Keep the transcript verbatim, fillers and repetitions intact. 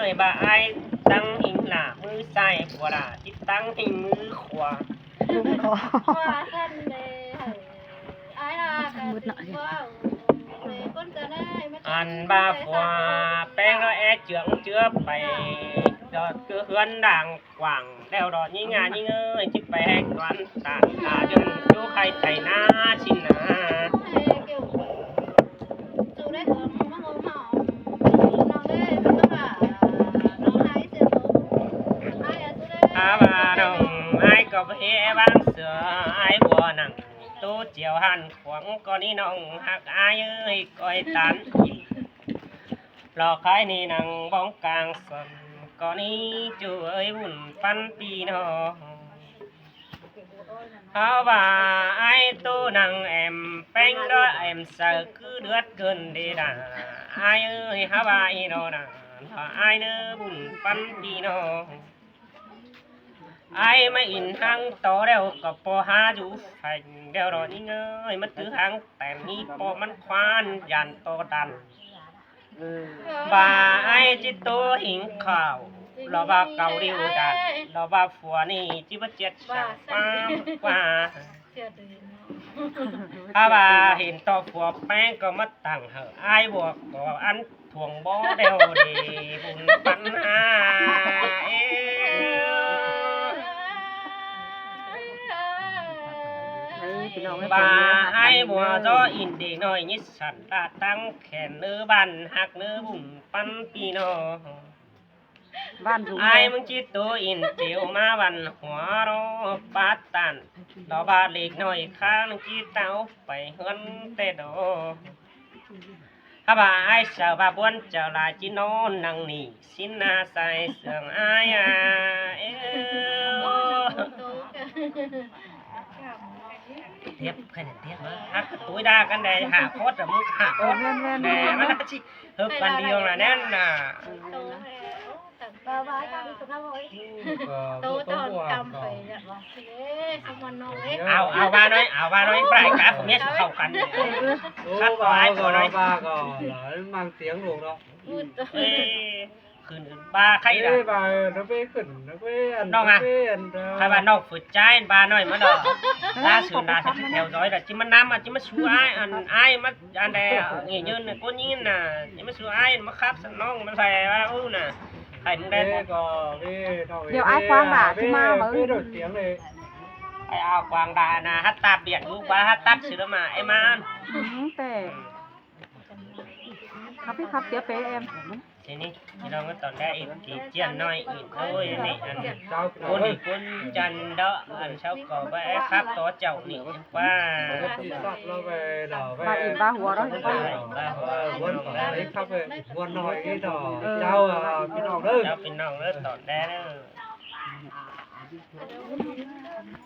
ơi, ꞌva ải ꞌtáng ꞌhịnh ꞌlạ ꞌmứ sai, phua ꞌlạ ꞌchí ꞌtáng ꞌhịnh ꞌmứ khua. Khua săn đé, ải ꞌlạ ꞌcọ ꞌchí ꞌva, ăn ꞌva phua ꞌpéng ꞌnọ é ꞌchương ꞌchưa pay, ꞌdọt ꞌcứ ꞌhướn đang quảng, ꞌlẹo ꞌdọt ꞌnhính ꞌnhính ơi, ꞌchí pay ꞌhẹc ꞌquám ꞌtan ta ꞌchương ꞌchú khay thảy ꞌná ꞌsịn ꞌná. Hák ꞌva ꞌnọng ải ꞌcọ báu ꞌhế ꞌváng sửa ải bua nẳng, ꞌtố chiêu hăn khuống ꞌcọ ꞌnị ꞌnọng ꞌhặc ải ơi, ꞌcoi tán lo khai ꞌnị nẳng bóng cang sân ꞌcọ ꞌnị ꞌchu ơi, bun ꞌpắn ꞌpi ꞌnọng. Hák ꞌva ải ꞌtố nẳng em ꞌpéng ꞌlứa em saư ꞌcứ đớt ꞌcơn đi đa. Ải ơi, hák ꞌva ꞌnị ꞌnớ nẳng, ải ꞌnớ bun ꞌpắn ꞌpi ꞌnọng. Ải ꞌmá in ꞌháng tó ꞌlẹo ꞌcọ ꞌpo hák dú pheng ꞌlẹo ꞌnọ ꞌnhính ơi, ꞌmá ꞌtứ ꞌháng tẻm ꞌnị ꞌpo ꞌmắn ꞌkhoán dản tó đăn. ꞌVa ải ꞌchí ꞌtố ꞌhịnh khảu, lo ꞌva cau điêu đản, lo ꞌva phua ꞌnị ꞌchí báu ꞌchiết săng ꞌquám ꞌquá. Hák ꞌva hên tó phua ꞌpéng ꞌcọ ꞌmá tẳng hảư ải bua ꞌcọ ăn thuông bó ꞌlẹo đi, bun ꞌpắn ꞌná. Ê, ꞌpi ꞌnọng ơi, ꞌva ải bua ꞌdọ in đé ꞌnọi ꞌnhí săn ꞌlạ ꞌtáng khen ꞌnớ ꞌván ꞌhặc ꞌnớ bun ꞌpắn ꞌpi ꞌnọng. Ải ꞌmướng ꞌchí ꞌtố in chiêu ꞌmá văn hóa ꞌló pát ꞌtán, ꞌló ꞌva lếc ꞌnọi ꞌkháng ꞌchí ꞌtáo pay ꞌhướn ꞌtẹ đó. Hák ꞌva ải saư ꞌva ꞌbuốn chaư lai ꞌchí ꞌnón nẳng ꞌnị ꞌsịn ꞌná sai sương ải à. Ê, thiếp khen thiếp hák ꞌcọ túi đa căn đé hả phót rồi, ꞌmứng hả phót. Đé ꞌmá ꞌchí hớp căn điêu là nén nả. Ơ, ꞌtố tỏn căm phải nhá. Ê, sao mà nói. Ao, ao ꞌva ꞌnọi, ao ꞌva ꞌnọi, phải cá phung ꞌnhá sung khảu căn. Khắp có ai có nói. Ba có là mang tiếng luôn đó. Ê, khửn ꞌva khay đa. Ê, ba, nó bê khửn, nó bê ăn, ꞌnọng nó à? Bê ăn đó. Khay ꞌva ꞌnọng phủ ꞌchái ꞌva ꞌnọi ꞌmá đó. Đa sưn đa sưn theo dõi đa, ꞌchí ꞌmá ꞌnăm ꞌmá, ꞌchí ꞌmá sú ải, ăn ải ꞌmá, ăn đe, nghỉ nhơn này, ꞌcốn ꞌnhính ꞌnạ, ꞌchí ꞌmá sú ải, ꞌmá khắp săn ꞌnọng ꞌmá sai ꞌva ú ꞌnạ. Khay ꞌmá đe. Bê có, bê, nó bê, điêu ải bê, quang đa, bê, ꞌchí ꞌmá bê, bới. Bê nổi tiếng này. Ai ao quang đa ꞌnạ, hắt táp điện ú ꞌva, hắt táp sưn ꞌmá, em ăn. Ừ, tê. Khắp, khắp kia pé em. Thế ꞌnị, ꞌpi ꞌnọng ꞌcọ tỏn đa inh ký ꞌchiến ꞌnọi inh thôi ꞌnị, ăn ꞌcốn inh ꞌcốn chăn đó, ăn sau có ꞌva é khắp tó chảu ꞌnị ꞌva. Ba inh ba hua đó. Ba hua. Ơ, ꞌbuốn có lấy khắp ꞌnọi ꞌnị đó. Chào, à, ꞌpi ꞌnọng ꞌnớ. Chào ꞌpi ꞌnọng ꞌnớ, tỏn đa ꞌnớ.